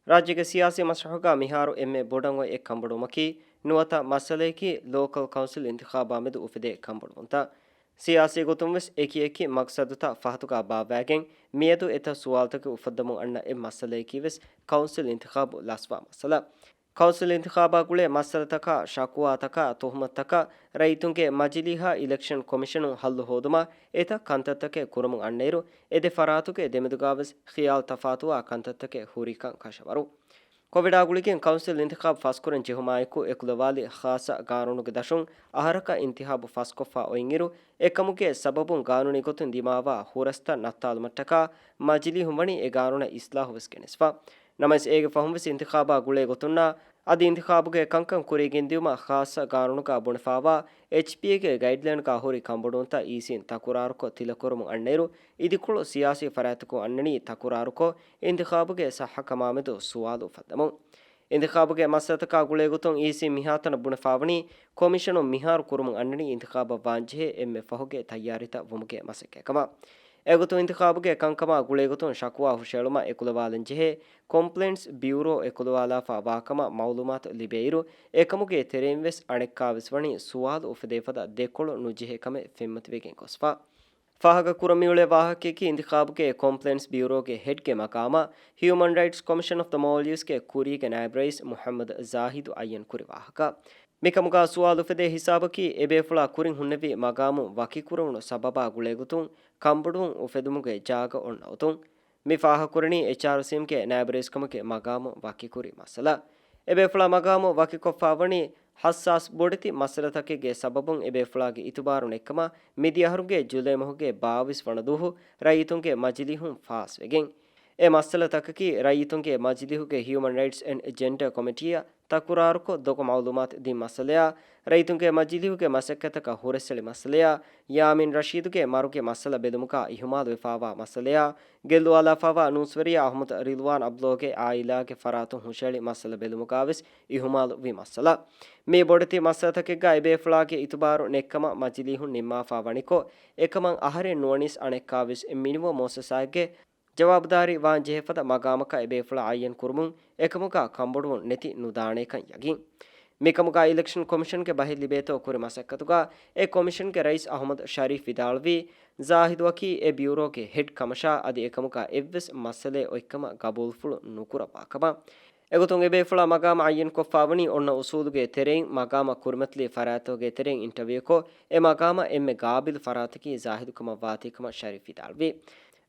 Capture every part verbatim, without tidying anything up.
ރާއްޖޭގެ ސިޔާސީ މަސްރަހުގަ މިހާރު އެންމެ ބޮޑަށް އޮތް އެއް ކަންބޮޑުވުމަކީ ނުވަތަ މައްސަލަޔަކީ ލޯކަލް ކައުންސިލް އިންތިޚާބާ މެދު އުފެދޭ ކަންބޮޑުވުންތައް. ސިޔާސީ ގޮތުން ވެސް އެކި އެކި މަގްސަދުތައް ފަހަތުގަ ބާއްވައިގެން މިއަދު އެތައް ސުވާލުތަކެއް އުފައްދަމުން އަންނަ އެއް މައްސަލަޔަކީ ވެސް ކައުންސިލް އިންތިޚާބު ލަސްވާ މައްސަލަ. ކައުންސިލް އިންތިޚާބާ ގުޅޭ މައްސަލަތަކާ، ޝަކުވާތަކާ، ތުހުމަތުތަކާ ރައްޔިތުންގެ މަޖިލީހާ އިލެކްޝަން ކޮމިޝަނުން ހައްލު ހޯދުމަށް އެތައް ކަންތައްތަކެއް ކުރަމުން އަންނައިރު، އެ ދެ ފަރާތުގެ ދެމެދުގާވެސް ޚިޔާލު ތަފާތުވާ ކަންތައްތަކެއް ހުރީކަން ކަށަވަރު. ކޮވިޑާ ގުޅިގެން ކައުންސިލް އިންތިޚާބު ފަސްކުރަން ޖެހުމާއެކު، އެކުލަވާލި ޚާއްޞަ ގާނޫނުގެ ދަށުން އަހަރަކަށް އިންތިޚާބު ފަސްކޮށްފަ އޮތްއިރު، އެކަމުގެ ސަބަބުން ގާނޫނީ ގޮތުން ދިމާވާ ހުރަސްތައް ނައްތާލުމަށްޓަކާ މަޖިލީހުން ވަނީ އެ ގާނޫނަށް އިސްލާހު ވެސް ގެނެސްފަ. ނަމަވެސް އޭގެ ފަހުން ވެސް އިންތިޚާބާ ގުޅޭ ގޮތުންނާ އަދި އިންތިޚާބުގެ ކަންކަން ކުރިއަށް ގެންދިއުމަށް ޚާއްޞަ ގާނޫނުގަ ބުނެފައިވާ އެޗްޕީއޭގެ ގައިޑްލައިންގަ ހުރި ކަންބޮޑުވުންތައް އީސީން ތަކުރާރުކޮށް ތިލަކުރަމުން އަންނައިރު، އިދިކޮޅު ސިޔާސީ ފަރާތްތަކުން އަންނަނީ ތަކުރާރުކޮށް އިންތިޚާބުގެ ޞައްޙަކަމާ މެދު ސުވާލު އުފައްދަމުން. އިންތިޚާބުގެ މައްސަލަތަކާ ގުޅޭގޮތުން އީސީ މިހާތަނަށް ބުނެފާވަނީ، ކޮމިޝަނުން މިހާރު ކުރުމުން އަންނަނީ އިންތިޚާބަށް ވާންޖެހޭ އެންމެ ފަހުގެ ތައްޔާރީތައް ވުމުގެ މަސައްކަތްކަމަށް. އެގޮތުން އިންތިޚާބުގެ ކަންކަމާ ގުޅޭގޮތުން ޝަކުވާ ހުށައެޅުމަށް އެކުލަވާލަންޖެހޭ ކޮމްޕްލެއިންޓްސް ބިއުރޯ އެކުލަވާލާފަ ވާކަމަށް މައުލޫމާތު ލިބޭއިރު، އެކަމުގެ ތެރެއިން ވެސް އަނެއްކާވެސް ވަނީ ސުވާލު އުފެދޭފަދަ ދެކޮޅު ނުޖެހޭ ކަމެއް ފެންމަތިވެގެން ގޮސްފަ. ފާހަގަކުރަން މިއުޅޭ ވާހަކައަކީ އިންތިޚާބުގެ ކޮމްޕްލެއިންޓްސް ބިއުރޯގެ ހެޑްގެ މަގާމަށް ހިއުމަން ރައިޓްސް ކޮމިޝަން އޮފް ދަ މޯލްޑިވްސްގެ ކުރީގެ ނާއިބް ރައީސް މުޙައްމަދު ޒާހިދު އައްޔަން ކުރި ވާހަކަ. މިކަމުގަ ސުވާލު އުފެދޭ ހިސާބަކީ، އެބޭފުޅާ ކުރިން ހުންނެވި މަގާމުން ވަކިކުރެވުނު ސަބަބާ ގުޅޭގޮތުން ކަންބޮޑުވުން އުފެދުމުގެ ޖާގަ އޮންނަ އޮތުން. މި ފާހަގަކުރަނީ އެޗްއާރްސީއެމްގެ ނާއިބް ރައީސްކަމުގެ މަގާމު ވަކިކުރި މައްސަލަ. އެބޭފުޅާ މަގާމު ވަކިކޮށްފަ ވަނީ ހައްސާސް ބޮޑެތި މައްސަލަތަކެއްގެ ސަބަބުން އެބޭފުޅާގެ އިތުބާރު ނެއްކަމަށް މިދިޔަހަރުގެ ޖުލައި މަހުގެ ބާވީސް ވަނަ ދުވަހު ރައްޔިތުންގެ މަޖިލީހުން ފާސްވެގެން. އެ މައްސަލަތަކަކީ ރައްޔިތުންގެ މަޖިލީހުގެ ހިއުމަން ރައިޓްސް އެންޑް ޖެންޑާ ކޮމިޓީއަށް ތަކުރާރުކޮށް ދޮގު މައުލޫމާތު ދިން މައްސަލަޔާ، ރައްޔިތުންގެ މަޖިލީހުގެ މަސައްކަތަކަށް ހުރަސްއެޅި މައްސަލަޔާ، ޔާމީން ރަޝީދުގެ މަރުގެ މައްސަލަ ބެލުމުގަ އިހުމާލުވެފައިވާ މައްސަލަޔާ، ގެއްލުވާލާފައިވާ ނޫސްވެރިޔާ އަޙްމަދު ރިލްވާން އަބްލޯގެ އާއިލާގެ ފަރާތުން ހުށައެޅި މައްސަލަ ބެލުމުގަ ވެސް އިހުމާލު ވި މައްސަލަ. މި ބޮޑެތި މައްސަލަތަކެއްގަ އެބޭފުޅާގެ އިތުބާރު ނެއްކަމަށް މަޖިލީހުން ނިންމާފަ ވަނިކޮށް، އެކަމަށް އަހަރެން ނުވަނީސް އަނެއްކާވެސް މިނިވަން މުއައްސަސާއެއްގެ ޖަވާބުދާރީ ވާން ޖެހޭފަދަ މަގާމަކަށް އެބޭފުޅާ އައްޔަން ކުރުމުން އެކަމުގަ ކަންބޮޑުވުން ނެތި ނުދާނޭކަން ޔަގީން. މިކަމުގަ އިލެކްޝަން ކޮމިޝަންގެ ބަހެއް ލިބޭތޯ ކުރި މަސައްކަތުގަ އެ ކޮމިޝަންގެ ރައީސް އަޙްމަދު ޝަރީފް ވިދާޅުވީ، ޒާހިދުއަކީ އެ ބިއުރޯގެ ހެޑް ކަމަށާ އަދި އެކަމުގަ އެއްވެސް މައްސަލައެއް އޮތްކަމަށް ގަބޫލުފުޅު ނުކުރައްވާކަމަށް. އެގޮތުން އެބޭފުޅާ މަގާމަށް އައްޔަންކޮށްފަ ވަނީ އޮންނަ އުސޫލުގެ ތެރެއިން މަގާމަށް ކުރިމަތިލި ފަރާތްތަކުގެ ތެރެއިން އިންޓަވިއުކޮށް، އެ މަގާމަށް އެންމެ ގާބިލު ފަރާތަކީ ޒާހިދުކަމަށްވާތީކަމަށް ޝަރީފް ވިދާޅުވި.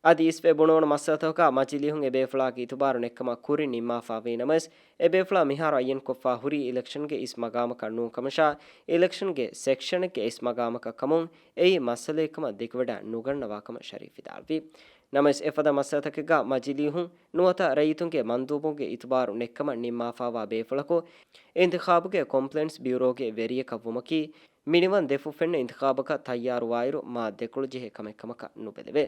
އަދި އިސްވެ ބުނެވުނު މައްސަލަތަކަކާ މަޖިލީހުން އެބޭފުޅާގެ އިތުބާރު ނެއްކަމަށް ކުރިން ނިންމާފަ ވީ ނަމަވެސް، އެބޭފުޅާ މިހާރު އައްޔަންކޮށްފަ ހުރީ އިލެކްޝަންގެ އިސް މަގާމަކަށް ނޫން ކަމަށާ، އިލެކްޝަންގެ ސެކްޝަނެއްގެ އިސް މަގާމަކަށް ކަމުން އެއީ މައްސަލައެއްކަމަށް ދެކެވަޑައި ނުގަންނަވާކަމަށް ޝަރީފް ވިދާޅުވި. ނަމަވެސް، އެފަދަ މައްސަލަތަކެއްގަ މަޖިލީހުން ނުވަތަ ރައްޔިތުންގެ މަންދޫބުންގެ އިތުބާރު ނެއްކަމަށް ނިންމާފައިވާ ބޭފުޅަކު އިންތިޚާބުގެ ކޮމްޕްލެއިންޓްސް ބިއުރޯގެ ވެރިޔަކަށް ވުމަކީ، މިނިވަން ދެފުށް ފެންނަ އިންތިޚާބަކަށް ތައްޔާރުވާއިރު މާ ދެކޮޅުޖެހޭ ކަމެއްކަމަކަށް ނުބެލެވޭ.